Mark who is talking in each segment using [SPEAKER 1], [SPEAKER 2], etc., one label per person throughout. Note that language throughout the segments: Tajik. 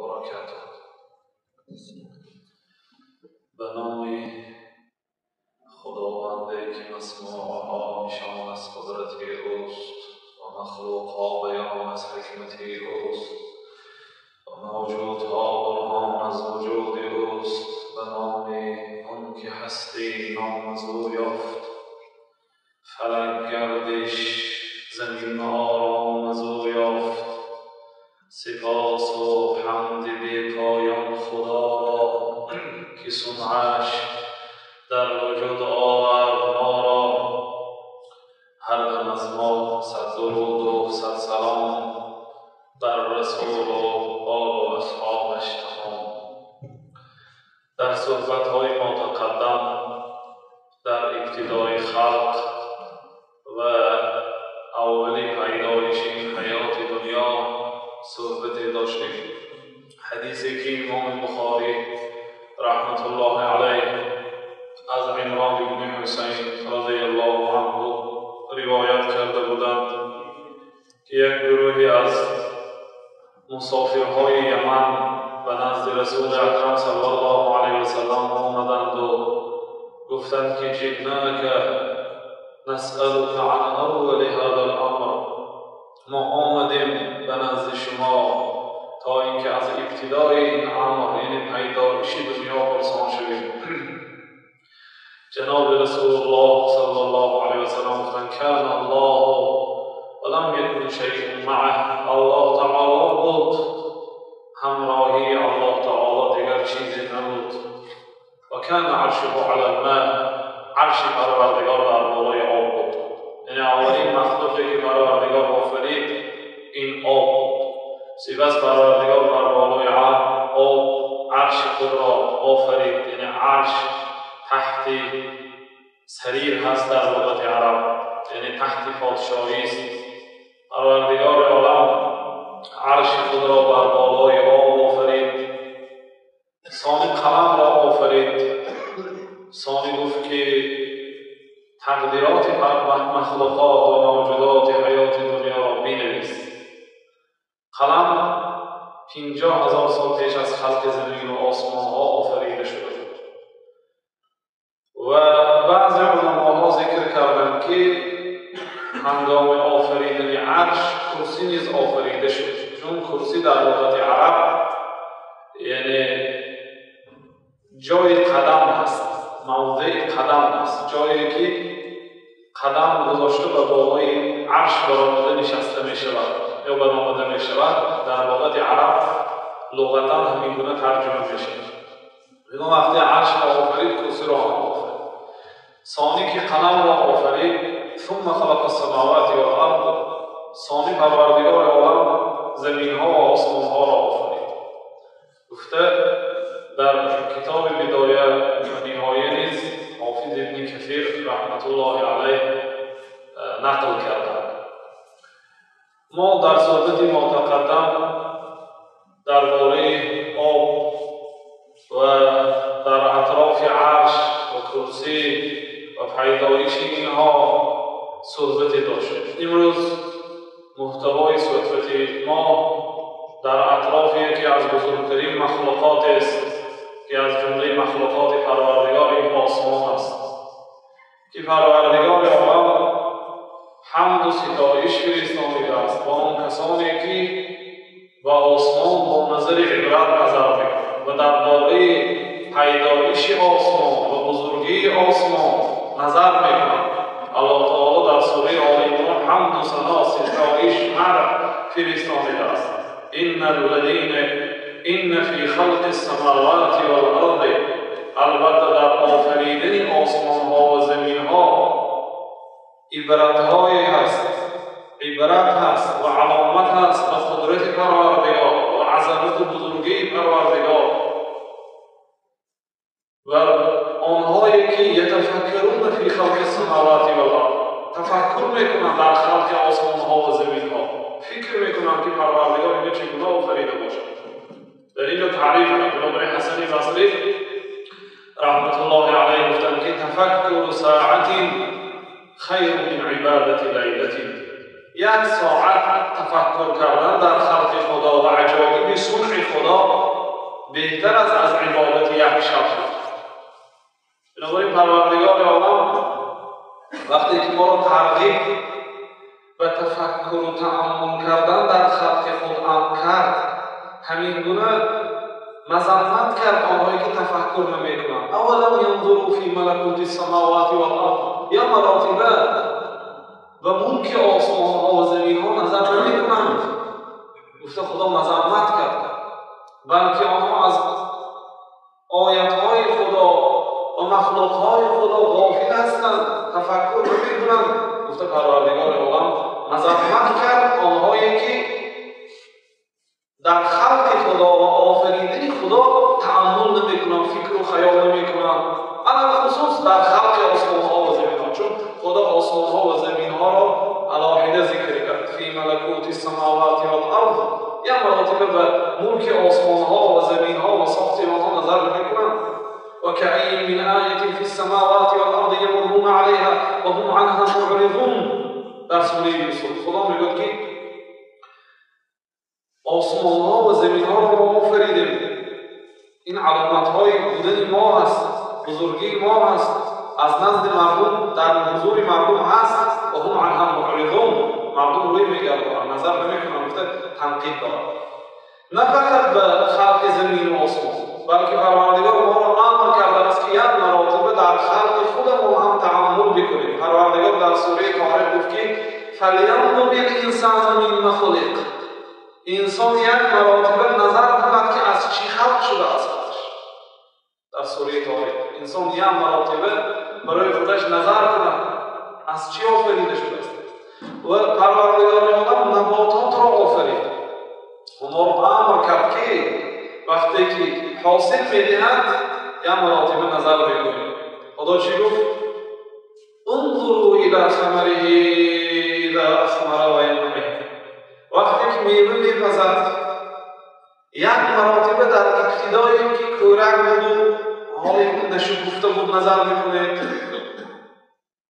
[SPEAKER 1] وبركاته. به نام خداوندی که مسموعها نشان از قدرت اوست و مخلوقها بیان از حکمت اوست و موجودها برهان از وجود اوست، به نام آن که هستی نام از او یافت، فلک گردش زمین آرام از او یافت. سپاس و حمد بی پایان خدا را که صنعش در وجود آورد ما را. هر دم از ما صد درود و صد سلام بر رسول و آل و اصحابش تمام. در صحبت‌های ما تقدم در ابتدای خلق و اولی پیدایش این حیات دنیا صحبت داشتیم. حدیثی که امام بخاری رحمت الله علیه از عمران بن حسین رضی الله عنه روایت کرده بودند که یک گروهی از مسافرهای یمن به نزد رسول اکرم صلی الله علیه و سلم آمدند و گفتند که جئناک نسألك عن اول هذا الامر، ما آمدیم به نزد شما تا اینکه از ابتدای این امر، یعنی پیدایش دنیا، پرسان شویم. جناب رسول الله صلی الله علیه و سلم گفتند کان الله ولم یکن شیء معه، الله تعالی بود، همراهی الله تعالی دیگر چیزی نبود. و کان عرشه علی الماء، عرش پروردگار در بالای آب بود، یعنی اولین مخلوقی که پروردگار آفرید این آب بود. سپس پروردگار بر بالای آب عرش خود را آفرید، یعنی عرش تحت سریر هست در لغت عرب، یعنی تحت پادشاهی است. پروردگار عالم عرش خود را بر بالای آب آفرید. ثانی قلم را آفرید. ثانی گفت که تقدیرات مخلوقات و موجودات حیات دنیا را بنویس. قلم 50,000 سال پیش از خلق زمین و آسمان ها آفریده شده بود و بعضی علماها ذکر کردند که هنگام آفریدن عرش کرسی نیز آفریده شد، چون کرسی در لغت عرب یعنی جای قدم هست، موضع قدم هست، جایی که قدم گذاشته به بالای عرش برآمده نشسته می شود یا برآمده می شود. در لغت عرب لغتا همین گونه ترجمه می شود. میگم وقتی عرش را آفرید کرسی را هم آفرید. ثانی که قلم را آفرید، ثم خلق السماوات والارض، ثانی پروردگار عالم زمین ها و آسمان ها را آفرید. گفته در کتاب بدایه و نهایه نیز حافظ ابن کثیر رحمت الله علیه نقل کردند. ما در صحبت متقدم درباره آب و در اطراف عرش و کرسی و پیدایش اینها صحبت داشتیم. امروز محتوای صحبت ما در اطراف یکی از بزرگترین مخلوقات است که از جمله مخلوقات پروردگار این آسمان است، که پروردگار عالم حمد و ستایش فرستانیده است با آن کسانی که با آسمان با نظر عبرت نظر میکنند و درباره پیدایش آسمان و بزرگی آسمان نظر میکنند. الله تعالی در سوره آل عمران حمد و ثنا ستایش مدح فرستانیده است. ان الذین ان فی خلق السماوات والارض، البته در آفریدن آسمان ها و زمین ها عبرت های هست، عبرت هست و علامت هست به قدرت پروردگار و عظمت و بزرگی پروردگار. و آنهایی که یتفکرون فی خلق السماوات والارض، تفکر میکنند در خلق آسمان ها و زمین ها، فکر میکنند که پروردگار اینو چگونه آفریده باشد. در اینجا تعریف کرد بنابراین حسن بصری رحمت الله علیه گفتند که تفکر ساعت خیر من عبادت لیلة. یک ساعت تفکر کردن در خلق خدا و عجایب صنع خدا беҳтар аст аз ибодати як шаб. Бинобар ин Парвардигори олам вақте ки моро тарғиб ба тафаккуру тааммул кардан дар халқи худ амр кард, ҳамин гуна мазаммат кард онҳое ки тафаккур намекунанд. Аввалам янзуру фи малакути самавати вал ард, я маротиба ба мулки осмонҳо ва заминҳо назар намекунанд. Гуфта Худо мазаммат кард, балки онҳо аз оятҳои Худо ва махлуқҳои Худо ғофил ҳастанд, тафаккур намекунанд. Гуфта Парвардигори олам мазаммат кард онҳое ки дар халқи Худо ва офаридани Худо тааммул намекунанд, фикру хаёл намекунанд, алалхусус дар халқи осмонҳо ва заминҳо, чун Худо осмонҳо ва заминҳоро алоҳида зикр кард. Фи малакути самавати вал арз, я маротиба ба мулки осмонҳо ва заминҳо ва сохти онҳо назар намекунанд. وكأي من آية في السماوات والأرض يمرون عليها وهم عنها معرضون. در سوره یوسف خدا میگوید که آسمان‌ها و زمین‌ها را ما آفریدیم. این علامت‌های بودن ما هست، بزرگی ما هست، از نزد مردم در حضور مردم هست. و هم عنها معرضون، مردم روی میگردانند، نظر نمیکنند. گفته تنقید دارد نه فقط به خلق زمین و آسمان، بلکه پروردگار ما را امر کرده است که یک مراتبه در خلق خودمان هم تعامل بکنیم. پروردگار در سوره طارق گفت که فلینظر الانسان مما خلق، انسان یک مراتبه نظر کند که از چی خلق شده است. در سوره طارق انسان یک مراتبه برای خودش نظر کند از چی آفریده شده است. و پروردگار عالم نباتات را آفرید، اونها را امر کرد که وقتی که حاصل میدهد یک مراتبه نظر بکنید. خدا چی گفت؟ انظروا الى ثمره اذا اثمر وینعه. وقتی که میوه میپزد یک مراتبه در ابتدایی که کورک بود و حال نشکفته بود نظر میکنید.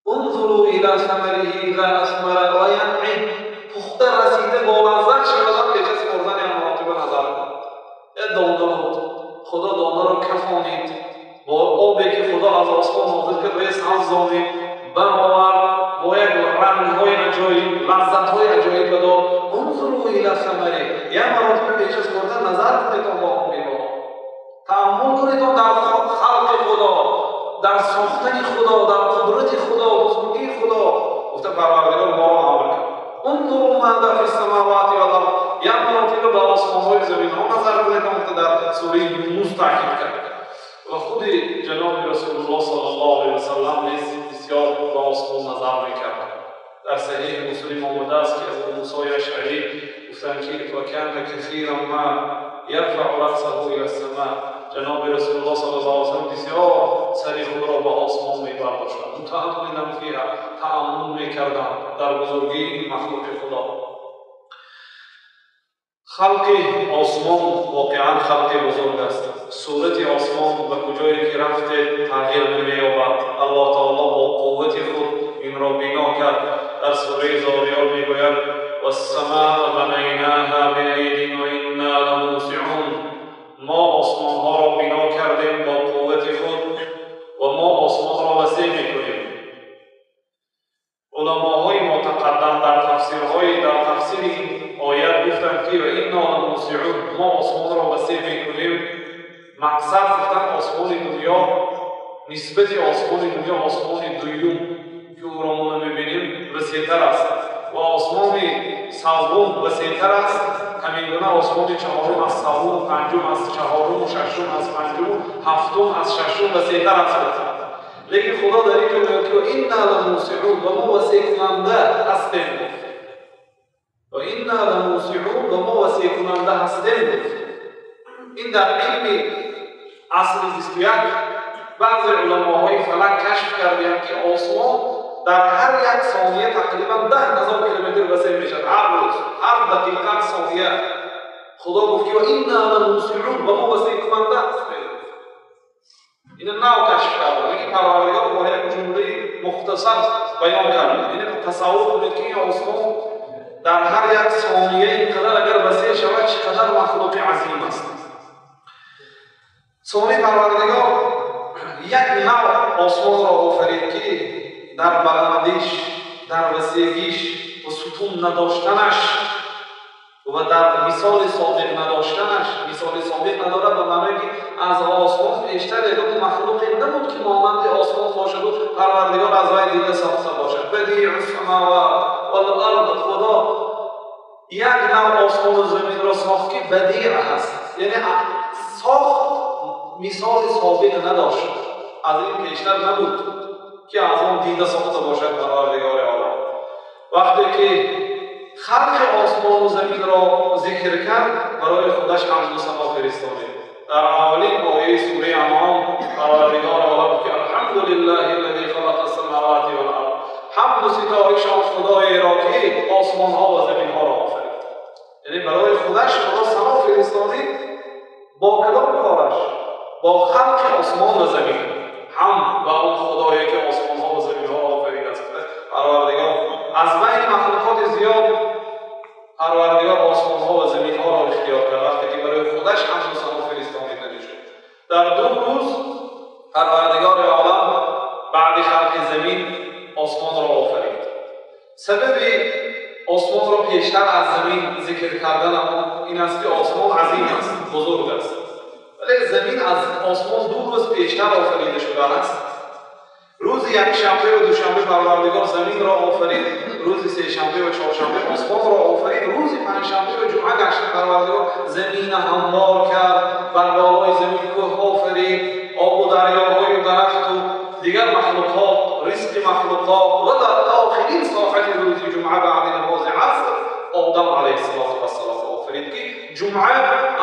[SPEAKER 1] انظروا الى ثمره اذا اثمر وینعه، پخته رسیده با لذت شود پیش از خوردن یک مراتبه نظر کنید. یک دانه بود، خدا دانه را کفانید با آبی که خدا از آسمان نازل کرد و سبزانید برآورد با یک رنگ‌های عجایب، لذت‌های عجایب داد. انظروا الی ثمره، یک مراتبه پیش از خوردن نظر کنید تا با آن میوه، تأمل کنید تا در خلق خدا، در ساختن خدا، در قدرت خدا، بزرگی خدا. گفته پروردگار ما را امر کرد انظروا ماذا فی السماوات والارض، یک مراتبه به آسمان‌های زمین‌ها نظر کنید. گفته در سوره یونس تاکید کرد. و خود جناب رسول الله صلی الله علیه و سلم نیز بسیار به آسمان نظر میکرد. در صحیح مسلم آمده است که ابو موسی اشعری گفتند که و کان کثیرا ما یرفع رأسه الی السماء، جناب رسول الله صلی الله علیه و سلم بسیار سر خود را به آسمان میبرداشتند، متأملا فیها، تأمل میکردند در بزرگی این مخلوق خدا. خلق آسمان واقعا خلق بزرگ است. صورت آسمان به کجایی که رفته تغییر نمی‌یابد. الله تعالی با قوت خود این را بنا کرد. در سوره زاریات میگوید والسماء بنیناها بأید و انا لموسعون، ما آسمان ها را بنا کردیم با قوت خود و ما آسمان را وسیع میکنیم. علماهای متقدم در تفسیرهای در تفسیر این آیت گفتند که و انا لموسعون، ما آسمان را وسیع میکنیم. مقصد گفتن آسمان دنیا نسبت آسمان دنیا آسمان دوم که او را ما نمیبینیم وسیعتر است و آسمان سوم وسیعتر است. همین گونه آسمان چهارم از سوم، پنجم از چهارم، ششم از پنجم، هفتم از ششم وسیعتر است. لیکن خدا در اینجا میگوید که انا لموسعون، و ما وسیع کننده هستیم. و انا لموسعون، و ما وسیع کننده هستیم. این در علم عصر 21 بعضی علماهای فلک کشف کردند که آسمان در هر یک ثانیه تقریبا 10,000 کیلومتر وسیع میشد. هر روز، هر دقیقه، ثانیه. خدا گفت که و انا لموسعون، و ما وسیع کننده هستیم. این نو کشف کرد، لیکن پروردگار با یک جمله مختصر بیان کرد. یعنی تصور کنید که این آسمان در هر یک ثانیه اینقدر اگر وسیع شود چقدر مخلوق عظیم است. Сони Парвардигор як навъ осмонро офарид, ки дар баландиш, дар васеъгиш ва сутун надоштанаш ва дар мисоли собиқ надоштанаш, мисоли собиқ надорад ба маъное ки аз осмон пештар ягон махлуқе набуд ки монанди осмон бошад ва Парвардигор аз вай дида сохта бошад. Бадиъу самават вал-ард, Худо як навъ осмону заминро сохт ки бадиъ ҳаст, яъне сохт мисоли собиқ надошт, аз ин пештар набуд ки аз он дида сохта бошад Парвардигори олам. Вақте ки халқи осмону заминро зикр кард, барои худаш ҳамду сано фиристонид. Дар аввалин ояи сураи Анъом Парвардигори олам ки алҳамдулиллаҳи аллази халақа ас-самавати вал-ард, ҳамду ситоиш он Худоеро ки осмонҳо ва заминҳоро офарид. Яъне барои худаш Худо сано фиристонид бо кадом кораш? Бо халқи осмон ва замин. Ҳам ба он Худое ки осмонҳо ва заминҳоро офаридааст. Парвардигор аз байни махлуқоти зиёд Парвардигор осмонҳо ва заминҳоро ихтиёр кард, вақте ки барои худаш ҳамду сано фиристонида мешуд. Дар 2 рӯз Парвардигори олам баъди халқи замин осмонро офарид. Сабаби осмонро пештар аз замин зикр кардан ин аст ки осмон азим аст, бузург аст, вале замин аз осмон 2 рӯз пештар офарида шудааст. Рӯзи якшанбе ва душанбе Парвардигор заминро офарид, рӯзи сешанбе ва чоршанбе осмонро офарид, рӯзи панҷшанбе ва ҷумъа гашт Парвардигор заминро ҳамвор кард, бар болои замин кӯҳ офарид, обу дарёҳою дарахту дигар махлуқот, ризқи махлуқот, ва дар охирин соати рӯзи ҷумъа баъди намози аср Одам алайҳиссалоту вассалом офарид, ки ҷумъа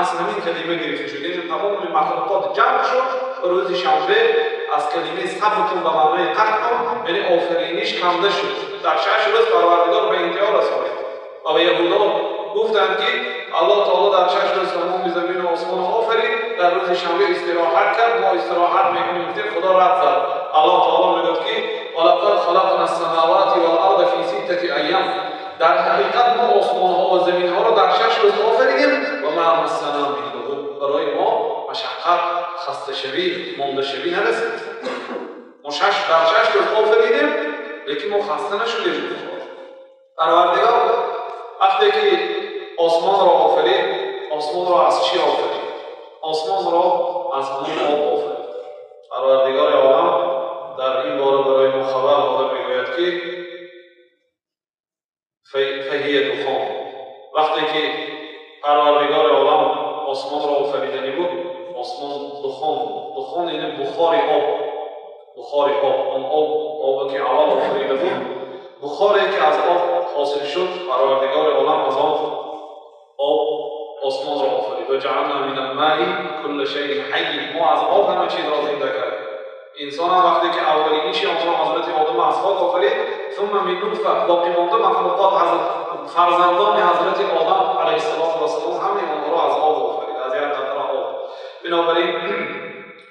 [SPEAKER 1] аз ҳамин калима гирифта шуд. Яъне тамоми махлуқот ҷамъ шуд ва рӯзи шанбе аз калимаи сабтун ба маънои қаҳтун, яъне офариниш канда шуд. Дар 6 рӯз Парвардигор ба интиҳо расонид ва ба яҳудо гуфтанд ки Аллоҳ таоло дар 6 рӯз тамоми замину осмонро офарид, дар рӯзи шанбе истироҳат кард, мо истироҳат мекунем. Гуфтем Худо рад зад. Аллоҳ таоло мегӯяд ки валақад халақна ас-самавати вал-арда фи ситтати айям, дар ҳақиқат мо осмонҳо ва заминҳоро дар 6 рӯз офаридем ва ма массана мин луғуб, барои мо машаққат, хасташавӣ, мондашавӣ нарасид. Мо дар 6 рӯз офаридем, лекин мо хаста нашудем. Парвардигор вақте ки осмонро офарид, осмонро аз чӣ офарид? Осмонро аз ҳамон об офарид. Парвардигори олам дар ин бора барои мо хабар дода мегӯяд ки фаҳия духон. Вақте ки Парвардигори олам осмонро офариданӣ буд, осмон духон, духон яъне бухори об, бухори об, он об, обе ки аввал офарида буд, бухоре ки аз об ҳосил шуд, Парвардигори олам аз он об осмонро офарид. Ва ҷаална мин ал-маи кулла шайъин ҳайй, мо аз об ҳама чизро зинда кардем. Инсон ҳам вақте ки аввалиниши онро ҳазрати Одам аз хок офарид, сумма мин нутфа, боқимонда махлуқот аз фарзандони ҳазрати Одам алайҳиссалоту вассалом ҳамаи онҳоро аз об офарид, аз як қатра об. Бинобар ин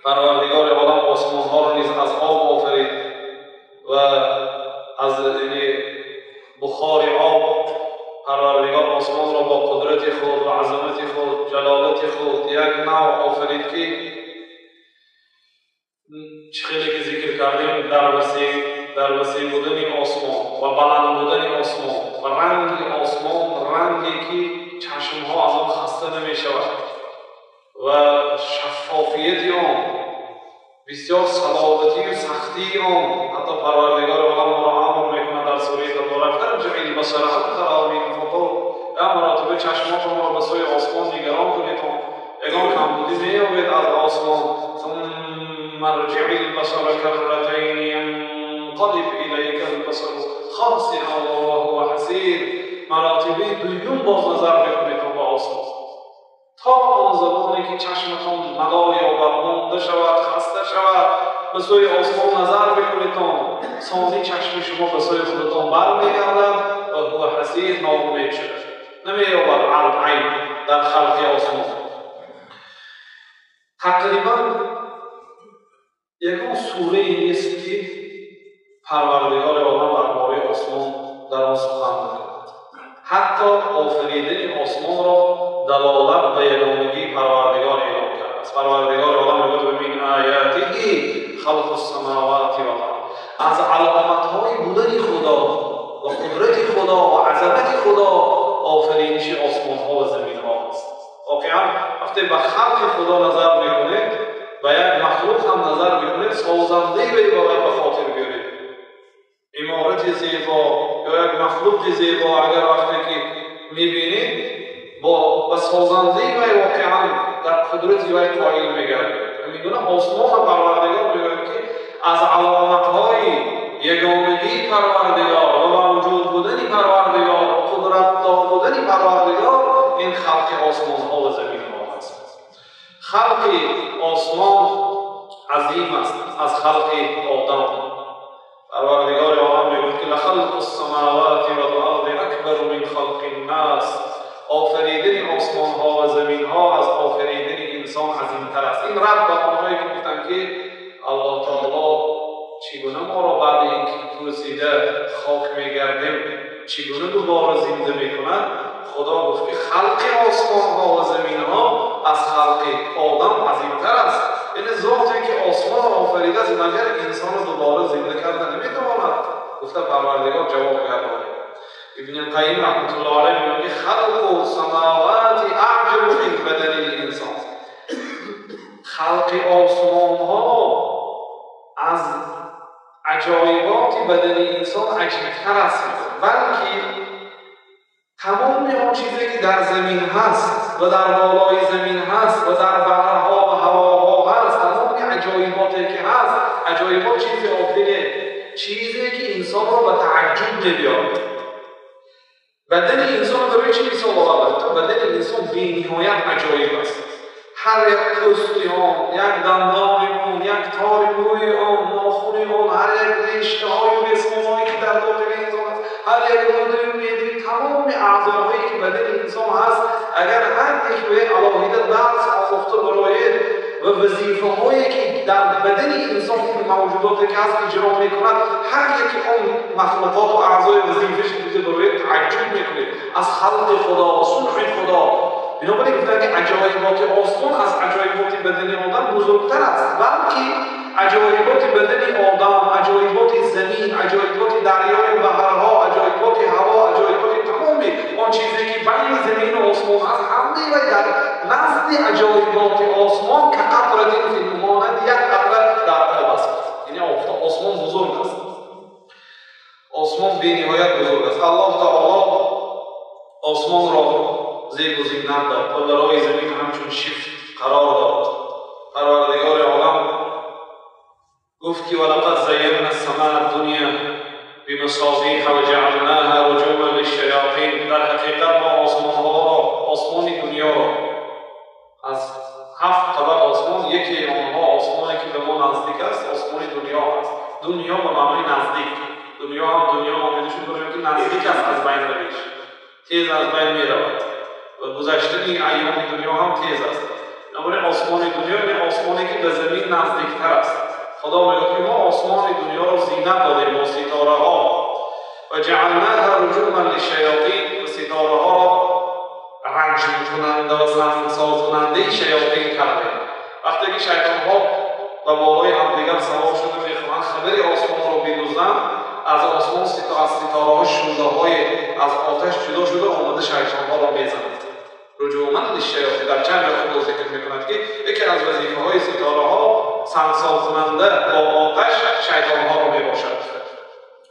[SPEAKER 1] Парвардигори олам осмонҳоро низ аз об офарид ва аз бухори об Парвардигор осмонро бо қудрати худ ва азамати худ, ҷалолати худ як навъ офарид ки чӣ хеле ки зикр кардем, дар васеъ будани осмон ва баланд будани осмон ва ранги осмон, ранге ки чашмҳо аз он хаста намешавад ва шаффофияти он, бисёр салобатию сахтии он. Ҳатто Парвардигори олам моро амр мекунад дар сураи Таборак: фарҷиъ албасара ҳал тара мин футур, я маротиба чашмотонро ба сӯи осмон нигарон кунед, ягон камбудӣ меёбед аз осмон. ثم ارجع البصر كرتين ينقلب إليك البصر خاسئا وهو حسير. مراتبه دوم باز نظر میکنید به آسمان تا آن زمانی که چشمتان ملال یابد، مانده شود، خسته شود، به سوی آسمان نظر بکنید، ثانی چشم شما به سوی خودتان برمیگردد و هو حسیر، ناامید شده نمییابد عین در خلق آسمان. تقریبا ягон сурае нест ки Парвардигори олам дар бораи осмон дар он сухан накунад. Ҳатто офаридани осмонро далолат ба ягонагии Парвардигор эълон кардааст. Парвардигори олам خلق السماوات والارض. از علامت‌های بودن خدا و قدرت خدا و عظمت خدا آفرینش آسمان‌ها و زمین‌ها است. واقعا وقتی به خلق خدا نظر می‌کنید و یک مخلوق هم نظر می‌کنید، سازنده به باید به خاطر بیارید. عمارت زیبا یا یک مخلوق زیبا اگر وقتی که می‌بینید با سازنده و واقعا در قدرت وی قائل می‌گردید. می‌گونه آسمان و پروردگار می‌گوید که از علامت‌های یگانگی پروردگار و موجود بودن پروردگار و قدرتدار بودن پروردگار این خلق آسمان‌ها و زمین‌ها است. خلق آسمان عظیم است از خلق آدم. پروردگار عالم می‌گوید که لخلق السماوات والارض اکبر من خلق الناس. آفریدن آسمان‌ها و زمین‌ها از آفریدن انسان عظیم‌تر است. این رد به آنهایی که گفتند که الله تعالی چگونه ما را بعد اینکه پوسیده خاک می‌گردیم چگونه دوباره زنده می‌کند، خدا گفت که خلق آسمان‌ها و زمین‌ها از خلق آدم عظیم‌تر است. یعنی ذاتی که آسمان را آفریده است مگر انسان را دوباره زنده کرده نمی‌تواند؟ گفته پروردگار جواب گردانید. ابن القیم رحمت الله علیه میگه خلق السماوات اعجب من بدن الانسان. خلق آسمان ها از عجایبات بدن انسان عجیبتر است، بلکه تمام آن چیزی که در زمین هست و در بالای زمین هست و در بحرها و هواها هست، تمام عجایباتی که هست، عجایبات چیزی عادی، چیزی که انسان را به تعجب می‌آورد. بدن انسان برای چی مثال آورد؟ بدن انسان بی‌نهایت عجایب است. هر یک پوستی آن، یک دندان آن، یک تار موی آن، ناخن آن، هر یک رشته های و رسم‌هایی که در داخل انسان است، هر یک روده و معده، تمام اعضاهایی که بدن انسان هست، اگر هر یک به علاهیده درس آموخته برایید و وظیفه هایی که در بدن انسان موجوداتی که هست اجرا میکند، هر یک آن مخلوقات و اعضای وظیفه‌اش دیده برایید تعجب میکنید از خلق خدا، صنع خدا. بنابراین گفتن که عجایبات آسمان از عجایبات بدن آدم بزرگتر است، بلکه عجایبات بدن آدم، عجایبات زمین، عجایبات دریای و بحرها، عجایبات هوا، عجایبات تمام آن چیزی که بین زمین و آسمان هست، همه و در نزد عجایبات آسمان که قطره مانند یک قطره در آب است. یعنی آسمان بزرگ است، آسمان بی‌نهایت بزرگ است. الله تعالی آسمان را زیب و زینت داد و برای زمین همچون شفت قرار داد. پروردگار عالم گفت که ولقد زینا السماء الدنیا بمصابیح و جعلناها رجوما للشیاطین. در حقیقت ما آسمانها را، آسمان دنیا را از 7 طبق آسمان، یکی آنها آسمانی که به ما نزدیک است، آسمان دنیا است. دنیا به معنای نزدیک، دنیا هم دنیا آمده شد برای اینکه نزدیک است، از بین رویش تیز از بین می رود و گذشتن ایام دنیا هم تیز است. بنابراین آسمان دنیا یعنی آسمانی که به زمین نزدیکتر است. خدا میگه که ما آسمان دنیا را زینت دادیم با ستاره ها و جعلناها رجوما للشیاطین، و ستاره ها را رجم کننده و سنگسار کننده شیاطین کردیم. وقتی که شیطان ها به بالای همدیگر سوار شده میخواهند خبر آسمان را بدزدند، از آسمان از ستاره ها شعله های از آتش جدا شده آمده شیطان ها را میزنند. رجوما للشیاطین در چند جا خدا ذکر میکند که یکی از وظیفه های ستاره ها سنگسار کننده با آتش شیطان ها را میباشد.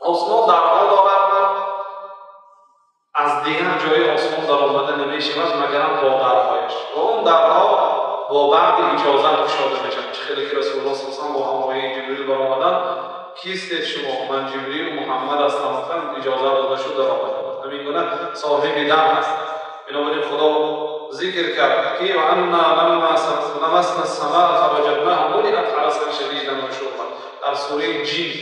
[SPEAKER 1] آسمان درها دارد، از دیگر جای آسمان در آمده نمیشود مگر با درهایش، و اون درها با بعد اجازه گشاده میشود. چه خیلی که رسول الله صلی الله علیه و آله با همراهی جبریل برآمدند، کیستید شما؟ من جبریل محمد هستم. اجازه داده شد در آمدن. همین گونه صاحب در هست. بنابراین خدا ذکر کرد که و انا لما لمسنا السماء فوجدناها ملئت حرسا شدیدا و شهبا. در سوره جن،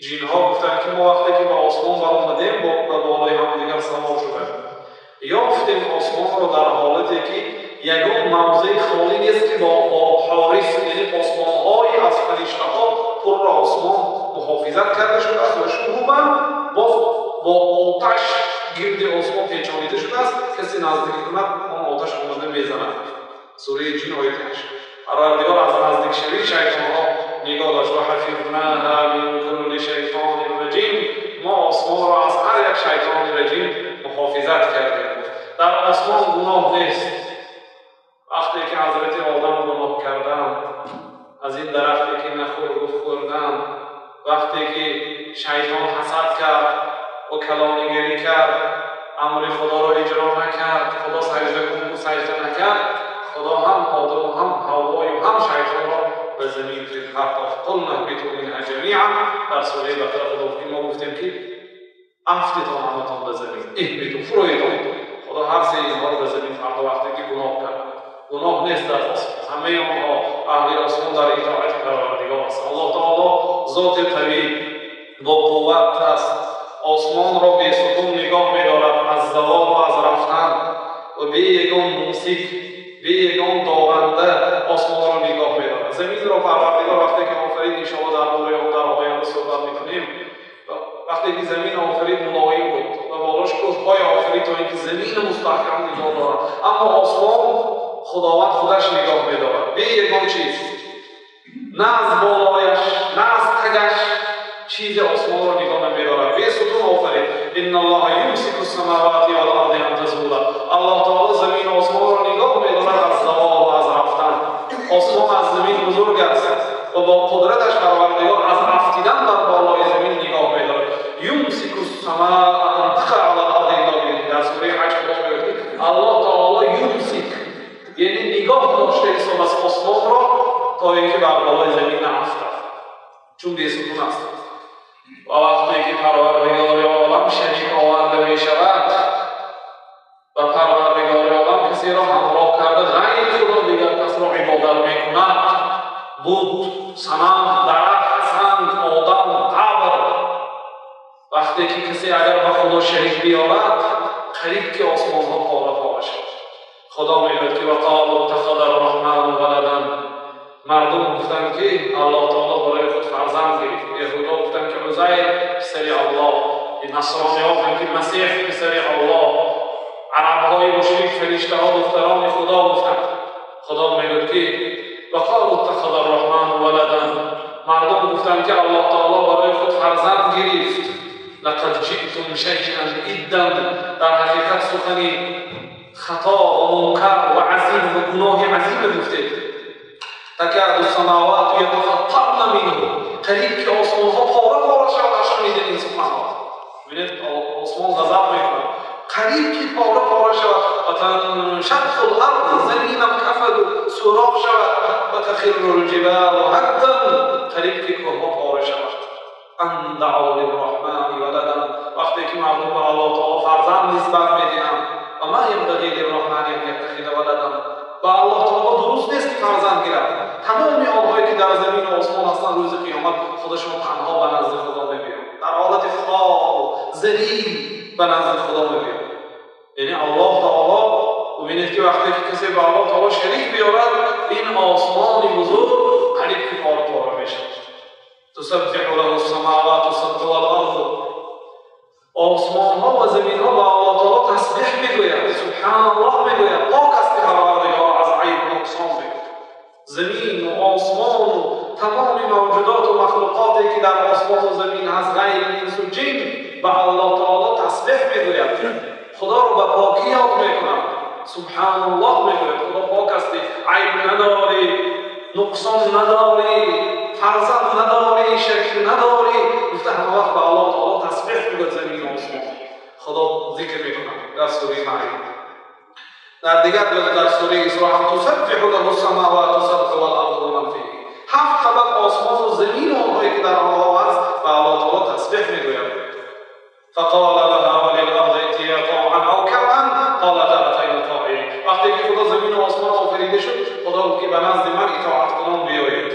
[SPEAKER 1] جنها گفتند که ما وقتی که به آسمان برآمدیم با بالای همدیگر سوار شدیم، یافتیم آسمان را در حالتی که یگان موضع خالی نیست که با حارس، یعنی پاسبان‌های از فرشته‌ها پر آسمان محافظت کرده شده است و شهوبا باز با آتش گرد آسمان پیچانیده شده است، کسی نزدیک کند آن آتش آمده میزند. سوره جن آیه 8. پروردگار از نزدیک شوی شیطان‌ها нигоҳ дошт. Ва ҳафизнаҳа мин кулли шайтони раҷим. Мо осмонро аз ҳар як шайтони раҷим муҳофизат кардем. Дар осмон гуноҳ нест. Вақте ки ҳазрати Одам гуноҳ карданд, аз ин дарахте ки нахӯр гуфт хӯрданд, вақте ки шайтон ҳасад кард ва калонигарӣ кард, амри Худоро иҷро накард, Худо саҷда кун гуфт саҷда накард, Худо ҳам Одаму ҳам Ҳаввою ҳам шайтонро ба замин партофт. Қулна ҳбиту минҳа ҷамиан. Дар сураи Бақара Худо гуфт ки мо гуфтем ки афтитон ҳаматон ба замин, иҳбиту, фуроитон. Худо ҳар се инҳоро ба замин партофт вақте ки гуноҳ кард. Гуноҳ нест дар осмон. Ҳамаи онҳо аҳли осмон дар итоати Парвардигор аст. Аллоҳ таоло зоти қавӣ бо қувват аст. Осмонро бесутун нигоҳ медорад аз завол ва аз рафтан ва бе ягон мумсик, бе ягон доранда осмонро нигоҳ медорад. Заминро Парвардигор вақте ки офарид, иншоаллоҳ дар бораи он дар оянда суҳбат мекунем, вақте ки замин офарид мулоим буд ва болош кӯҳҳои офарид то инки замин мустаҳкам нигоҳ дорад. Аммо осмон Худованд худаш нигоҳ медорад бе ягон чиз, на аз болояш, на аз тагаш чизи осмонро нигоҳ намедорад. Бесутун офарид. Инна Аллоҳа юмсику ссамавати вал арди ан тазула. Аллоҳ таоло замин ва осмонро нигоҳ медорад аз завол ва аз рафтан. Осмон аз замин бузург аст ва бо қудраташ Парвардигор аз афтидан бар болои замин нигоҳ медорад. Юмсику ссамаа ан тақа ала л-арди илла биизних. Дар сураи Ҳаҷ Худо мегӯяд ки Аллоҳ таоло юмсик, яъне нигоҳ дошта ҳисоб аст осмонро то инки бар болои замин наафтад, чун бесутун аст. Ва вақте ки Парвардигори олам шарик оварда мешавад ва Парвардигори олам касеро ҳамроҳ карда ғайри Худо дигар касро ибодат мекунад, бут, санам, дарахт, санг, одам, қабр, вақте ки касе агар ба Худо шарик биёрад, қариб ки осмонҳо пора пора шавад. Худо мегӯяд ки вақолу иттахаза арраҳману валадан. Мардум гуфтанд ки Аллоҳ таоло барои худ фарзанд гирифт. Яҳудо гуфтанд ки Узайр писари Аллоҳ, насрониҳо гуфтанд ки Масеҳ писари Аллоҳ, арабҳои мушрик фариштаҳо духтарони Худо гуфтанд. Худо мегӯяд ки вақолу иттахаза арраҳману валадан. Мардум гуфтанд ки Аллоҳ таоло барои худ фарзанд гирифт. Лақад ҷи'тум шайъан иддан. Дар ҳақиқат сухани хато ва мункар ва азим ва гуноҳи азиме гуфтед. Такаду самавату ятафаттарна минҳу. Қариб ки осмонҳо пора пора шавад аз шунидани ин суханҳо. Бибинед, осмон ғазаб мекунад. Қариб ки пора пора шавад. Ва таншаққу л-ард, заминам кафаду сӯроқ шавад. Ва тахирру л-ҷибалу ҳаддан. Қариб ки кӯҳҳо пора шавад. Ан даъу лирраҳмани валадан. Вақте ки мардум ба Аллоҳ таоло фарзанд нисбат медиҳанд, ва ма янбағи лирраҳмани ан яттахиза валадан. Ба Аллоҳ таоло дуруст нест ки фарзанд гирад. Тамоми онҳое ки дар замин ва осмон ҳастанд рӯзи қиёмат худашон танҳо ба назди Худо мебиёнд. Дар ҳолати хор, залил ба назди Худо мебиёнд. Яъне Аллоҳ таоло бубинед ки вақте ки касе ба Аллоҳ таоло шарик биёрад, ин осмони бузург қариб ки пора пора мешавад. Тусаббиҳу лаҳу ссамавату ссабъу вал арз. Осмонҳо ва заминҳо ба Аллоҳ таоло тасбиҳ мегӯяд, субҳаналлоҳ мегӯяд, пок аст Парвардигор аз айб ва нуқсон мегӯяд. Замин ва осмон ва тамоми мавҷудот ва махлуқоте ки дар осмон ва замин ҳаст, ғайри инсу ҷин, ба Аллоҳ таоло тасбиҳ мегӯяд. Худоро ба покӣ ёд мекунад, субҳаналлоҳ мегӯяд. Худо пок ҳастӣ, айб надорӣ, нуқсон надорӣ, фарзанд надорӣ, шарик надорӣ. Гуфта ҳама вақт ба Аллоҳ таоло тасбиҳ мегӯяд замин ва осмон. Худо зикр мекунад дар сураи Марям. Дар дигар дар сураи Исро ҳам тусаббиҳу лаҳу ссамавату ссабъу вал арзу ва ман фиҳин. Ҳафт қабат осмон ва замин ва онҳое ки дар онҳо ҳаст ба Аллоҳ таоло тасбиҳ мегӯянд. Фақола лаҳа ва лил-арзи ития таъан ав карҳан қолата атайна тоиъин. Вақте ки Худо замин ва осмон офарида шуд, Худо гуфт ки ба назди ман итоаткунон биёед.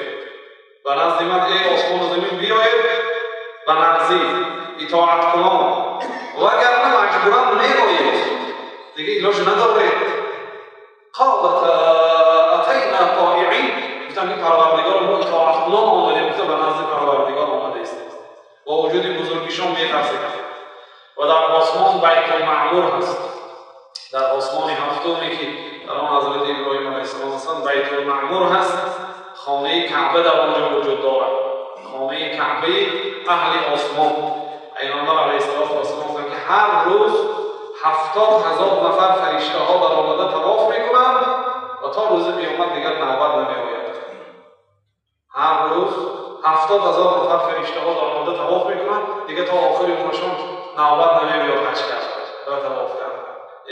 [SPEAKER 1] Ба назди ман эй осмон ва замин биёед, ба назди итоаткунон, вагарна маҷбуран меоед, дига илоҷ надоред. Қолата атайна тоиъин. Гуфтам ки Парвардигор мо итоаткунон омадем. Гуфта ба назди Парвардигор омадаистед. Бо вуҷуди бузургишон метарсиданд. Ва дар осмон Байтулмаъмур ҳаст. Дар осмони ҳафтуме ки дар он ҳазрати Иброҳим алайҳиссалом ҳастанд, Байтулмаъмур ҳаст. Хонаи Каъба дар онҷо вуҷуд дорад, хонаи Каъбаи аҳли осмон. Пайғамбар алайҳиссалоту вассалом гуфтанд, ки ҳар рӯз 70,000 нафар фариштаҳо дар омада тавоф мекунанд ва то рӯзи қиёмат дигар навбат намеояд. Ҳар рӯз 70,000 нафар фариштаҳо дар омада тавоф мекунанд, дигар то охири умрашон навбат намеояд ҳаҷ кард ва тавоф кард.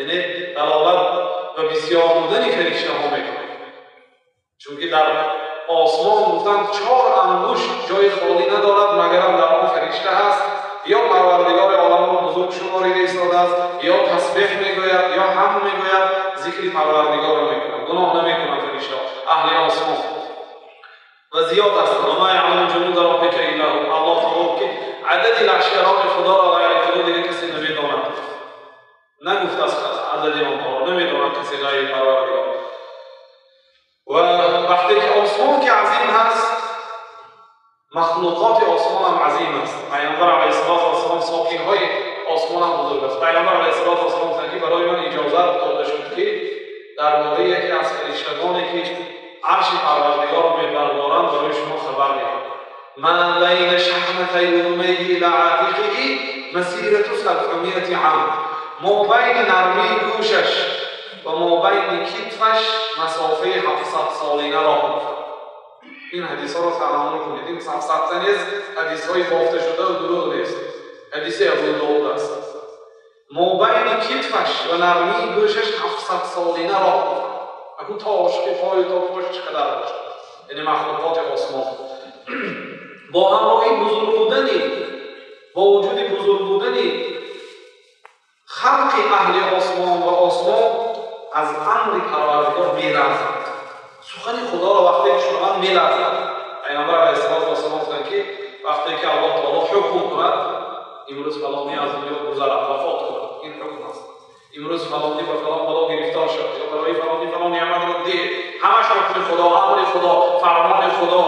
[SPEAKER 1] Яъне далолат ба бисёр будани фариштаҳо мекунад, чунки дар осмон гуфтанд 4 ангушт ҷои холӣ надорад, магарам дар он фаришта ҳаст, ё Парвардигори оламро бузург шуморида истодааст, ё тасбеҳ мегӯяд, ё ҳамд мегӯяд, зикри Парвардигорро мекунад, гуноҳ намекунад фаришта аҳли осмон. Ва зиёд аст. Ва ма яъламу ҷунуда роббика илла ҳу. Аллоҳ таоло ки адади лашкарони Худоро ғайри Худо дигар касе намедонад. Нагуфтааст адади онҳоро, намедонад касе ғайри Парвардигор. Ва вақте ки осмон ки азим ҳаст, махлуқоти осмон ҳам азим аст. Пайғамбар алайҳиссалоту вассалом сокинҳои осмон ҳам бузург аст. Пайғамбар алайҳиссалоту вассалом гуфтанд, ки барои ман иҷозат дода шуд, ки дар бораи яке аз фариштагоне ки арши Парвардигорро мебардоранд барои шумо хабар диҳам. Ма байна шаҳматай удунайҳи ила атиқиҳи масирату сабъумиати ам. Мобайни нармии гӯшаш ва мобайни китфаш масофаи 700 солина роҳ гуфтанд. Ин ҳадисҳоро таъаммул кунед. Ин сафсата нест, ҳадисҳои бофта шуда ва дурӯғ нест. Ҳадиси Абу Довуд аст. Мобайни китфаш ва нармии гӯшаш 700 солина роҳ гуфтанд. Акун то ошиқи пою то пош чӣ қадар бошад? Яъне махлуқоти осмон бо ҳамроҳи бузург будани, бо вуҷуди бузург будани халқи аҳли осмон ва осмон аз амри Парвардигор меларзанд. Сухани Худоро вақте ки шунаванд меларзанд. Пайғамбар алайҳиссалоту вассалом гуфтанд, ки вақте ки Аллоҳ таоло ҳукм кунад, имрӯз фалонӣ аз дунё гузарад, вафот кунад, ин ҳукм аст. Имрӯз фалонӣ ба фалон бало гирифтор шуд, ё барои фалонӣ фалон неъматро дид, ҳамаш ҳукми Худо, амри Худо, фармони Худо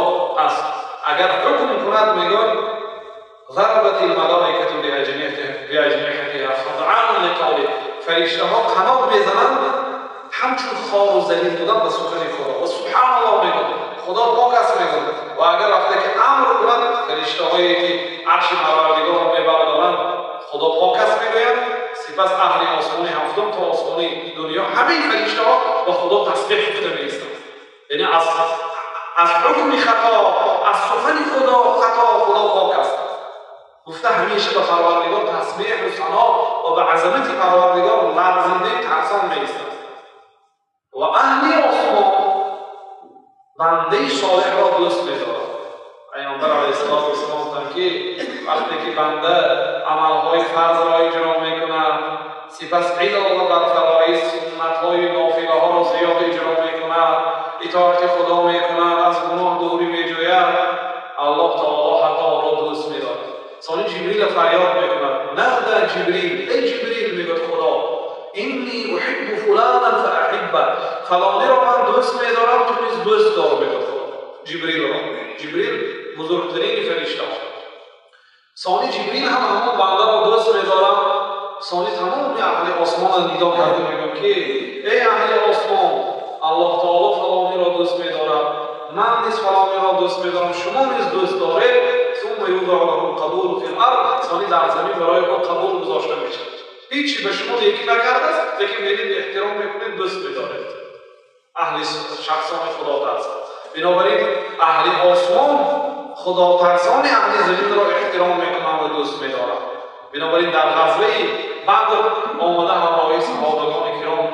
[SPEAKER 1] аст. Агар ҳукм кунад, мегӯяд ضربت الملائکة بأجنحتها خضعان لقوله. фариштаҳо қанот мезананд, ҳамчун хор ва залил будан ба сухани Худо ва субҳаналлоҳ мегӯяд, Худо пок аст мегӯяд. Ва агар вақте ки амр кунад, фариштаҳое ки арши Парвардигорро мебардоранд, Худо пок аст мегӯянд. Сипас аҳли осмони ҳафтум то осмони дунё ҳамаи фариштаҳо ба Худо тасбеҳ гуфта меистанд. Яъне аз ҳукми хато, аз сухани Худо хато, Худо пок аст гуфта ҳамеша ба Парвардигор тасбеҳу сано ва ба азамати Парвардигор ларзидаи тарсон меистанд. Ва аҳли осмон бандаи солеҳро дӯст медорад. Пайғамбар алайҳиссалоту вассалом гуфтанд, ки вақте ки банда амалҳои фарзро иҷро мекунад, сипас илова бар фароиз суннатҳои нофилаҳоро зиёд иҷро мекунад, итоати Худо мекунад, аз гуноҳ дурӣ меҷӯяд, Аллоҳ таоло ҳатто ӯро дӯст медорад. Сони Ҷибрил фарёд мекунад, нада Ҷибрил, эй Ҷибрил, мегӯяд Худо, инни уҳиббу фуланан фаахибба, фалониро ман дӯст медорам, ту низ дӯст дор, мегӯяд Худо Ҷибрилро. Ҷибрил бузургтарини фариштаҳо. Сони Ҷибрил ҳам ҳамон бандаро дӯст медорам. Сони тамоми аҳли осмонро нидо карда мегӯяд, ки эй аҳли осмон, Аллоҳ таоло фалониро дӯст медорад, ман низ фалониро дӯст медорам, шумо низ дӯст доред. ثم يوضع له القبول في الارض. сони дар замин барои ӯ қабул гузошта мешавад. ҳеҷ ба шумо некӣ накардааст, лекин мебинед эҳтиром мекунед, дӯст медоред. Аҳли шахсони худотарс. Бинобар ин аҳли осмон худотарсони аҳли заминро эҳтиром мекунанд ва дӯст медоранд. Бинобар ин дар ғазваи Бадр омада ҳамроҳи саҳобагони киром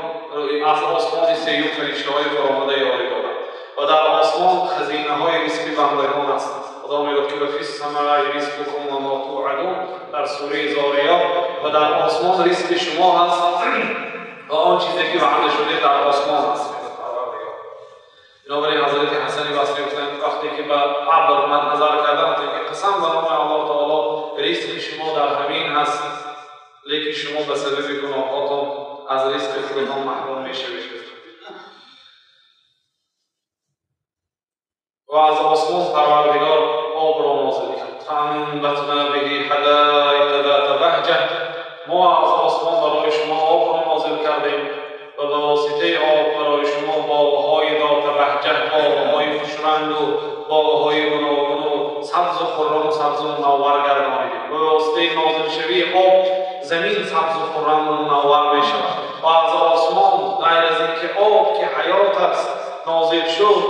[SPEAKER 1] аз осмони сеюм фариштаҳои фаромада ёрӣ доданд ва дар осмон хазинаҳои ризқи бандагон аст. Худо мегӯяд, ки фи ссамаи ризқукум ва ма туъадун дар сураи Зориёт, ва дар осмон ризқи шумо ҳаст ва он чизе ки ваъда шуда дар осмон аст, мегӯяд Парвардигор. Бинобар ин Ҳазрати Ҳасани Басрӣ гуфтанд, вақте ки ба абр ман назар кардам, гуфтанд, ки қасам ба номи Аллоҳ таоло, ризқи шумо дар ҳамин ҳаст, лекин шумо ба сабаби гуноҳотон аз ризқи худатон маҳрум мешавед. Ва аз осмон Парвардигор обро нозил кард. فأنبتنا به حدائق ذات بهجة. Мо аз осмон барои шумо обро нозил кардем ва ба воситаи об барои шумо боғҳои ذات بهجة, боғҳои хушрангу боғҳои гуногун ва сабзу хуррам ва сабзу мунаввар гардонидем. Ба воситаи нозилшавии об замин сабзу хуррам ва мунаввар мешавад ва аз осмон ғайр аз инки об ки ҳаёт аст нозил шуд,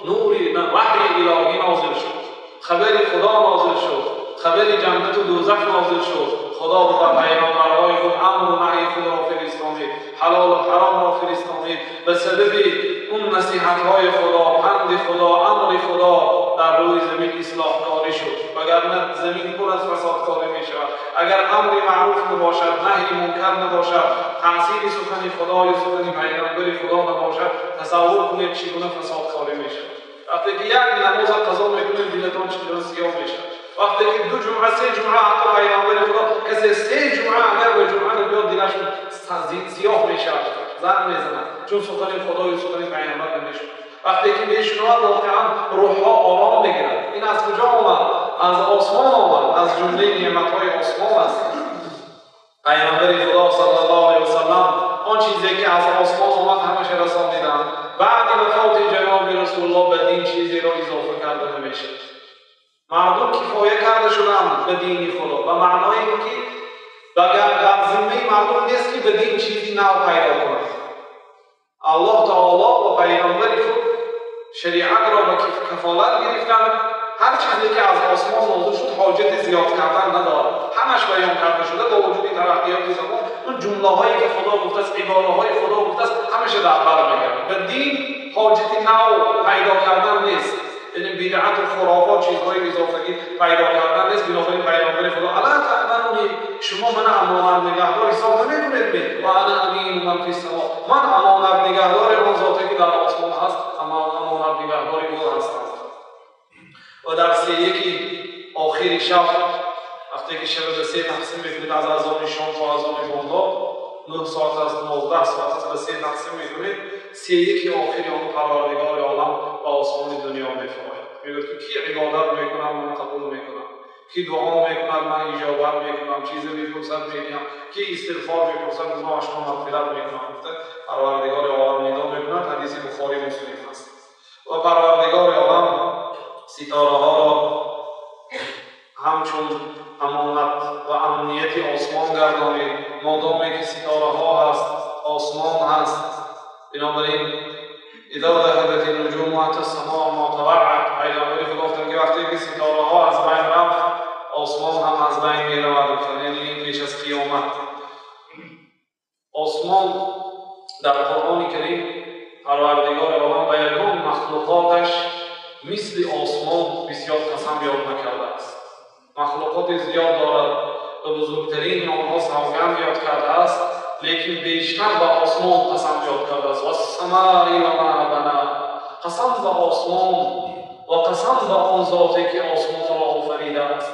[SPEAKER 1] нури ваҳйи илоҳӣ нозил шуд, хабари Худо нозил шуд, хабари ҷаннат ва дӯзах нозил шуд. Худо ба пайғамбарҳои худ амру наҳйи худро фиристонид, ҳалолу ҳаромро фиристонид. Ба сабаби он насиҳатҳои Худо, панди Худо, амри Худо дар рӯи замин ислоҳкорӣ шуд. Вагарна замин пур аз фасодкорӣ мешавад. Агар амри маъруф набошад, наҳйи мункар набошад, таъсири сухани Худо ё сухани пайғамбари Худо набошад, тасаввур кунед чӣ гуна фасодкорӣ мешавад. Вақте ки як намозро қазо мекунед, дилатон чӣ гуна сиёҳ мешавад. Вақте ки ду ҷумъа, се ҷумъа, ҳатто пайғамбари Худо касе се ҷумъа агар ба ҷумъа набиёд, дилаш сиёҳ мешавад, зан мезанад, чун сухани Худо ё сухани пайғамбар намешунавад. Вақте ки мешунавад, воқеан рӯҳҳо ором мегирад. Ин аз куҷо омад? Аз осмон омад, аз ҷумлаи неъматҳои осмон аст. Пайғамбари Худо саллаллоҳу алайҳи васаллам он чизе ки аз осмон омад ҳамаша расониданд. Баъди вафоти ҷаноби Расулуллоҳ ба дин чизеро изофа карда намешавад. Мардум кифоя карда шуданд ба дини Худо, ба маънои ин ки бар зиммаи мардум нест ки ба дин чизи нав пайдо кунад. Аллоҳ таоло ва пайғамбари худ шариатро ба кафолат гирифтанд. Ҳар чизе ки аз осмон нозил шуд ҳоҷати зиёд кардан надорад, ҳамаш баён карда шуда. Бо вуҷуди тараққиёти замон он ҷумлаҳое ки Худо гуфтааст, ибораҳои Худо гуфтааст, ҳамаша дар бар мегирад. Ба дин ҳоҷати нав пайдо кардан нест, яъне бидъат ва хурофот, чизҳои изофагӣ пайдо кардан нест. Бинобар ин пайғамбари Худо ала таъмануни, шумо мана амонат нигаҳдор ҳисоб намекунед, ва ана амину ман фи ссамо, ман амонат нигаҳдори он зоте ки дар осмон ҳаст, амонат нигаҳдори ӯ ҳастам. Ва дар сеяки охири шаб, вақте ки шаб ба се тақсим мекунед, аз азони шом то азони бомдод 9 соат аст, 12 соат аст, ба се тақсим мекунед, сеяки охири он Парвардигори олам ба осмони дунё мефарояд. Мегӯяд ки ки ибодат мекунам, ман қабул мекунам, ки дуо мекунад, ман иҷобат мекунам, чизе мепурсад медиҳам, ки истиғфор мепурсад, гуноҳашро мағфират мекунам. Гуфта Парвардигори олам нидо мекунад. Ҳадиси Бухорӣ Муслим аст. Ва Парвардигори олам ситораҳоро ҳамчун амонат ва амнияти осмон гардонид. Модоме ки ситораҳо ҳаст, осмон ҳаст. Бинобар ин إذا ذهبت النجوم وأتى السماء ما توعد، پیغمبر خدا گفتند که وقتی که ستاره‌ها از بین رفت، آسمان هم از بین می‌رود. گفتند یعنی این پیش از قیامت. آسمان در قرآن کریم پروردگار عالم به یگان مخلوقاتش مثل آسمان بسیار قسم یاد نکرده است. مخلوقات زیاد دارد و بزرگترین آنها سوگند یاد کرده است، لیکن بیشتر به آسمان قسم یاد کرده است. والسماء وما بناها، قسم به آسمان و قسم به آن ذاتی که آسمان را آفریده است.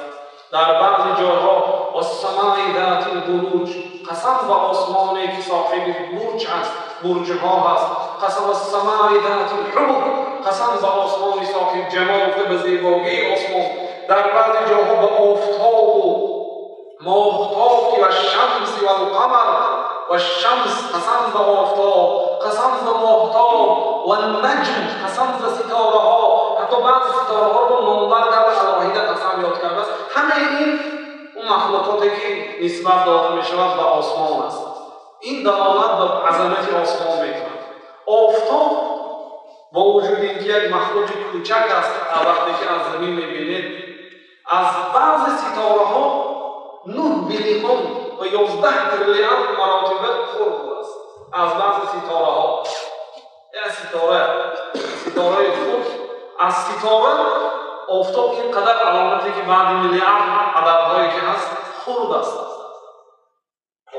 [SPEAKER 1] در بعضی جاها والسماء ذات البروج، قسم به آسمانی که صاحب برج است، برجها هست. قسم السماء ذات الحبك، قسم به آسمانی صاحب جمال و به زیبایی آسمان. در بعضی جاها به آفتاب و ماهتاب و شمس و القمر و الشمس، قسم به آفتاب، قسم به ماهتاب و النجم، قسم به ستاره ها. حتی بعضی ستاره ها رو نامبر کرده، علاهیده قسم یاد کرده است. همه این اون مخلوقاتی که نسبت داده می شود به آسمان است. این دلالت به عظمت آسمان می کند. آفتاب با وجود اینکه یک مخلوق کوچک است، وقتی که از زمین می بینید، از بعض ستاره ها 9 بیلیون و 11 تریلیون مراتبه خرد است. از بعض ستاره ها، یعنی ستاره خرد، از ستاره آفتاب اینقدر علامتی که بعد میلیارد عددهایی که هست خرد است.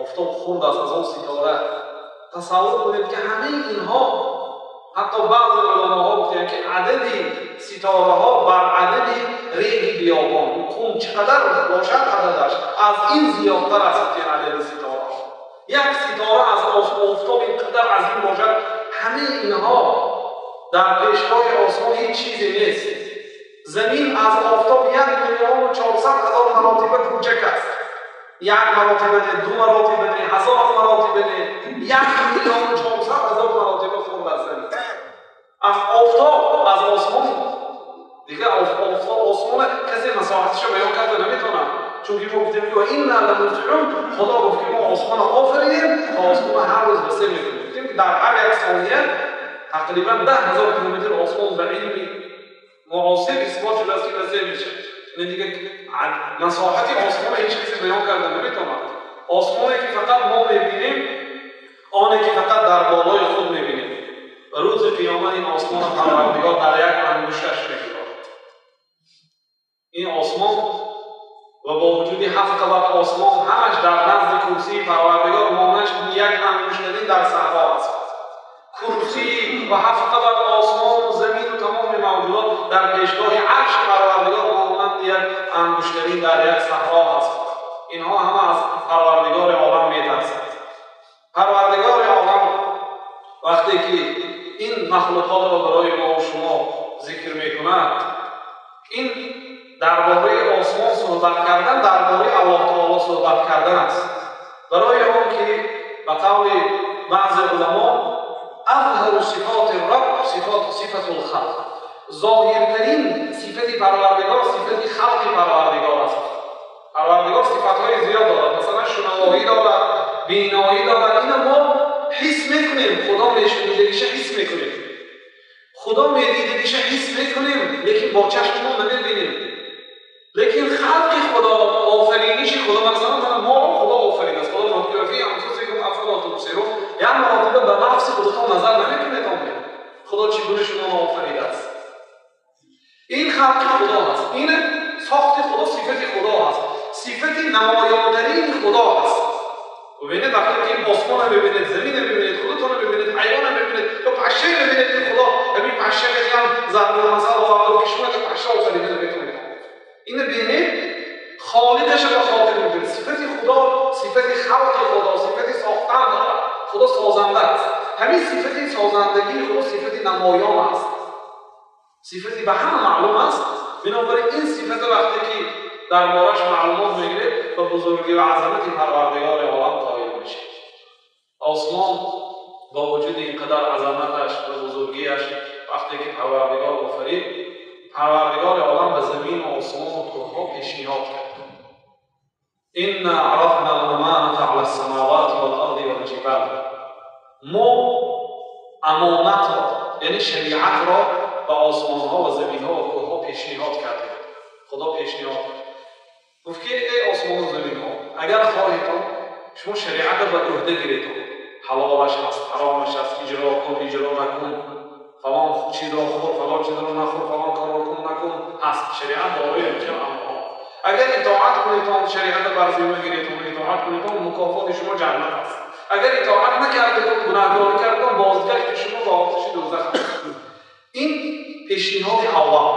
[SPEAKER 1] آفتاب خرد است از آن ستاره. تصور کنید که همه اینها، حتی بعض علماها گفتند که عدد ستاره ها بر عدد ریگ بیابان کم چقدر باشد عددش از این زیادتر است که عدد ستاره ها. یک ستاره از آفتاب اینقدر عظیم باشد، همه اینها در پیشگاه آسمان هیچ چیزی نیست. زمین از آفتاب 1,400,000 مراتبه کوچک است. یک مراتبه نه، دو مراتبه نه، 1000 مراتبه نه، 1,400,000 مراتبه خرد از زمین. از آفتاب، از آسمان Дигар осмон касе масоҳаташро баён карда наметавонад. Чунки мо гуфтем ки инна ламусиун, Худо гуфт ки мо осмонро офаридем ва осмонро ҳар рӯз васеъ мекунем. Гуфтем ки дар ҳар як сония тақрибан 10,000 километр осмон ба илми муосир исбот шудааст ки васеъ мешавад. Яъне дигар масоҳати осмонро ҳеҷ касе баён карда наметавонад. Осмоне ки фақат мо мебинем, оне ки фақат дар болои худ мебинем. Ва рӯзи қиёмат ин осмонро Парвардигор дар як ангушташ мегузорад. Ин осмон ва бо вуҷуди 7 қабат осмон ҳамаш дар назди курсии Парвардигор монаш як ангуштарин дар саҳро аст. Курсӣ ва 7 қабат осмон ва замин ва тамоми мавҷудот дар пешгоҳи арши Парвардигор монанди як ангуштарин дар як саҳро аст. Инҳо ҳама аз Парвардигори олам метарсанд. Парвардигори олам вақте ки ин махлуқотро барои мо ва шумо зикр мекунад, ин дар бораи осмон суҳбат кардан, дар бораи Аллоҳ таоло суҳбат кардан аст. Барои он ки ба қавли баъзе уламо азҳару сифоти рабб сифатул халқ, зоҳиртарин сифати Парвардигор сифати халқи Парвардигор аст. Парвардигор сифатҳои зиёд дорад, масалан шунавоӣ дорад, биноӣ дорад. Ино мо ҳис мекунем, Худо мешунидагиша ҳис мекунем, Худо медидагиша ҳис мекунем, лекин бо чашми мо намебинем. Лекин халқи Худо, офариниши Худо, масалан моро Худо офаридааст. Худо мегӯяд фи анфусикум афала тубсирун, як маротиба ба нафси худатон назар намекунед, Худо чӣ гуна шуморо офаридааст. Ин халқи Худо аст, ин сохти Худо, сифати Худо аст, сифати намоёнтарини Худо аст. Бубинед вақте ки осмонро мебинед, заминро мебинед, худатонро мебинед, ҳайвонро мебинед ё пашшаро мебинед, ки Худо ҳамин пашша ҳам зарбулмасал овард, ки шумо пашша офарида наметавонед. Инро бинед, холиқашро ба хотир мебаред. Сифати Худо, сифати халқи Худо, сифати сохтан дорад. Худо созанда аст. Ҳамин сифати созандагии Худо сифати намоён аст, сифати ба ҳама маълум аст. Бинобар ин сифат вақте ки дар бораш маълумот мегиред, ба бузургӣ ва азамати Парвардигори олам қоил мешавед. Осмон бо вуҷуди ин қадар азаматаш ва бузургиаш, вақте ки Парвардигор офарид, Парвардигори олам ба замин ва осмон ва кӯҳҳо пешниҳод кард. Инна арафна ал-аманата ала ас-самавати вал-арди вал-ҷибал. Мо амонатро, яъне шариатро ба осмонҳо ва заминҳо ва кӯҳҳо пешниҳод кардем. Худо пешниҳод кард. Гуфт ки эй осмон ва заминҳо, агар хоҳедон шумо шариатро ба ӯҳда гиред, ҳалолаш ҳаст, ҳаромаш ҳаст, иҷро кун, иҷро накун, фалон чизро хӯр, фалон чизро нахӯр, фалон корро кун, накун, ҳаст. Шариат дорои ҳамчунин амрҳо. Агар итоат кунедон, шариатро бар зимма гиредон, итоат кунедон, мукофоти шумо ҷаннат аст. Агар итоат накардедон, гунаҳкорӣ кардедон, бозгашти шумо ба оташи дӯзах аст. Ин пешниҳоди аввал.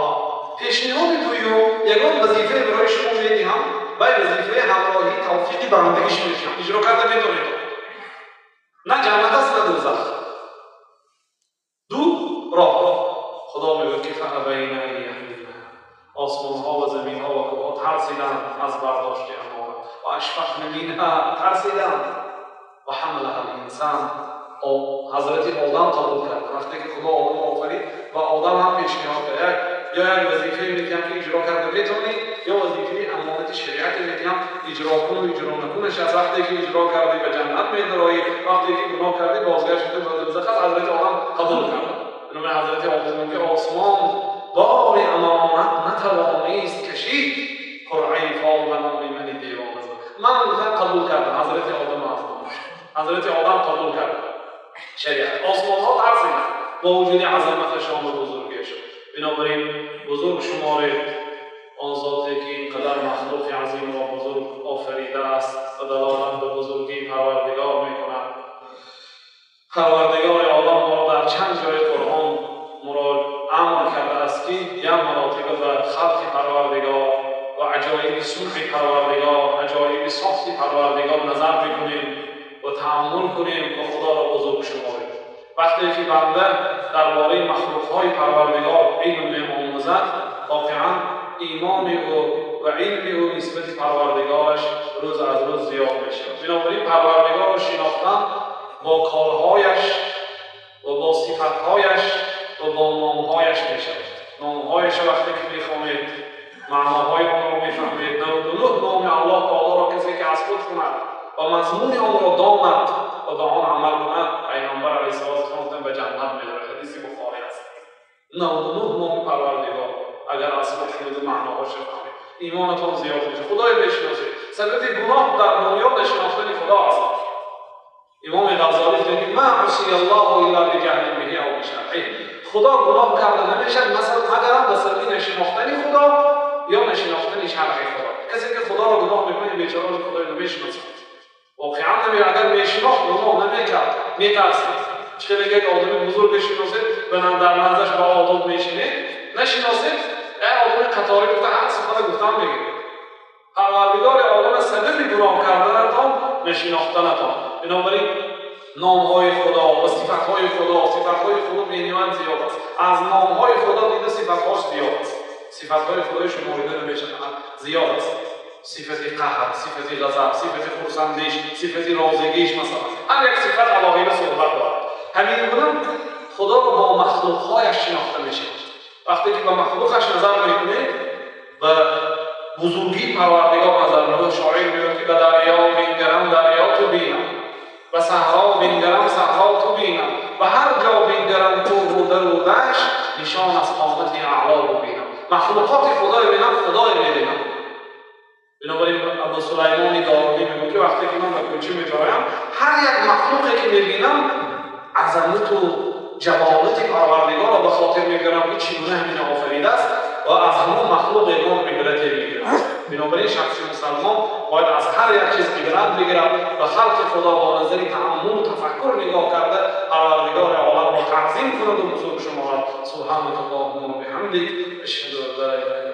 [SPEAKER 1] Пешниҳоди дуюм, ягон вазифае барои шумо медиҳам, бай вазифаи ҳамроҳии тавфиқи бандагиш мешавам. Иҷро карда метавонед. На ҷаннат аст, на дӯзах. Ду роҳ. Худо мегӯяд ки фаабайна ан яҳмилнаҳа. Осмонҳо ва заминҳо ва кӯҳҳо тарсиданд аз бардошти амонат. Ва ашфақна минҳа, тарсиданд. Ва ҳамалаҳа л-инсон. Ҳазрати Одам қабул кард. Вақте ки Худо Одамро офарид ва Одам ҳам пешниҳод кард, ё як вазифае медиҳам ки иҷро карда метавонӣ, ё вазифаи амонати шариате медиҳам, иҷро кун ва иҷро накунаш аз вақте ки иҷро кардӣ ба ҷаннат медароӣ, вақте ки гуноҳ кардӣ бозгашти ту ба дӯзах аст. Ҳазрати Одам қабул кард. Бинобар ҳазрати Ҳофиз мегӯяд ки осмон бори амонат натавонист кашид, қуръаи фол ба номи мани девона зад. Ман қабул кардам. Ҳазрати Одам аз ҳазрати Одам қабул кард шариат. Осмонҳо тарсиданд бо вуҷуди азаматашон ва бузургиашон. Бинобар ин бузург шуморед он зоте ки ин қадар махлуқи азимро бузург офаридааст ва далолат ба бузургии Парвардигор мекунад. Парвардигори олам моро дар чанд ҷои Қуръон амр кардааст ки як маротиба ба халқи Парвардигор ва аҷоиби сунъи Парвардигор, аҷоиби сохти Парвардигор назар бикунем ва таъаммул кунем ва Худоро бузург шуморем. Вақте ки банда дар бораи махлуқҳои Парвардигор илм меомӯзад, воқеан имони ӯ ва илми ӯ нисбати Парвардигораш рӯз аз рӯз зиёд мешавад. Бинобар ин Парвардигорро шинохтан бо корҳояш ва бо сифатҳояш ва бо номҳояш мешавад. Номҳояш вақте ки мехонед, маъноҳои онро мефаҳмед. 99 номи Аллоҳ таолоро касе ки аз худ кунад ва мазмуни онро донад ва ба он амал кунад, Пайғамбар алайҳиссалоту вассалом ба ҷаннат медорад. Ҳадиси Бухорӣ аст. 99 номи Парвардигор агар аз худ кунед ва маъноҳояшро фаҳмед, имонатон зиёд мешавад, Худоро мешиносед. Сабаби гуноҳ дар дунё нашинохтани Худо аст. Имом Ғаззолӣ мегӯяд: ма усия Аллоҳу илла биҷаҳлин биҳи ав бишаръиҳ. Худо гуноҳ карда намешавад масалан магарам ба сабаби нашинохтани Худо ё нашинохтани шаръи Худо. Касе ки Худоро гуноҳ мекунад, бечораро Худоро намешиносад. Воқеан агар мешинохт гуноҳ намекард, метарсид. Чӣ хеле як одами бузург бишиносед, ба дар наздаш ба одоб мешинед, нашиносед, як одами қаторӣ гуфта ҳар сухана гуфтан мегиред. Парвардигори олам сабаби гуноҳ карданатон нашинохтанатон. Бинобар ин номҳои Худо ва сифатҳои Худо, сифатҳои Худо бениҳоят зиёд аст. Аз номҳои Худо дида сифатҳош зиёд аст. Сифатҳои Худои шуморида намешавад, зиёд аст. Сифати қаҳр, сифати ғазаб, сифати хурсандиш, сифати розигиш, масалан. Ҳар як сифат алоҳида суҳбат дорад. Ҳамин гуна Худоро бо махлуқҳояш шинохта мешавад. Вақте ки ба махлуқаш назар мекунед, ба бузургии Парвардигор назар мекунед. Шоир мегӯяд ки ба дарё бингарам, дарё ту бинам, ба саҳро бингарам, саҳро ту бинам, ба ҳар ҷо бингарам кӯҳу дару дашт, нишон аз қомати аъло бинам. Махлуқоти Худоро бинам, Худоро мебинам. Бинобар ин Абу Сулаймони Доронӣ мегӯяд ки вақте ки ман ба кӯча мебароям, ҳар як махлуқе ки мебинам, азамату ҷалолати Парвардигорро ба хотир мегирам, ки чӣ гуна ҳамин офаридааст ва аз ҳамон махлуқ ягон ибрате мегирам. Бинобар ин шахси мусалмон бояд аз ҳар як чиз ибрат бигирад ва халқи Худо бо назари тааммулу тафаккур нигоҳ карда Парвардигори оламро таъзим кунад ва бузург шуморад. Субҳанака Аллоҳумма ва биҳамдик, ашҳаду ан ла илаҳа